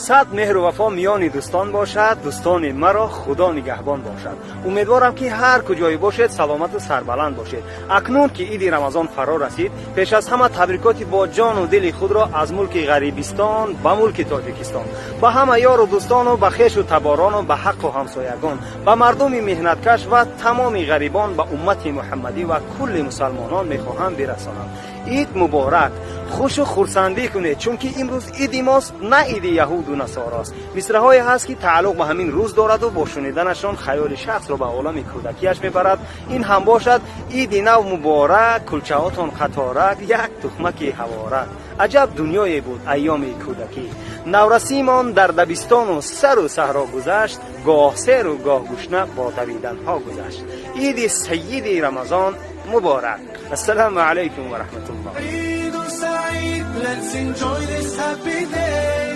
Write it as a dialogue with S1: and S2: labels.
S1: Сад меҳру вафо миёни дӯстон бошад, дӯстони маро Худо нигаҳбон бошад. Умедворам, ки ҳар куҷое бошед, саломату сарбаланд бошед. Акнун ки иди Рамазон фаро расид, пеш аз ҳама табрикоти бо ҷону дили худро аз мулки ғарибистон ба мулки Тоҷикистон ба ҳама ёру дӯстону ба хешу таборону ба ҳаққу ҳамсоягон, ба мардуми меҳнаткаш ва тамоми ғарибон, ба уммати муҳаммадӣ ва кулли мусалмонон мехоҳам бирасонам. Ид муборак, хушу хурсандӣ кунед, чунки имрӯз иди мост, на иди яҳуду насорост. Мисраҳое ҳаст, ки тааллуқ ба ҳамин рӯз дораду бо шуниданашон хаёли шахсро ба олами кӯдакиаш мебарад. Ин ҳам бошад: иди нав муборак, кулчаотон қаторак, як тухмаки ҳаворак. Аҷаб дунёе буд айёми кӯдакӣ, наврасимон дар дабистону сару саҳро гузашт, гоҳ серу гоҳ гушна бо давиданҳо гузашт. Иди саиди Рамазон муборак. Ассалому алайкум ва раҳматуллоҳ.
S2: Let's enjoy this happy day.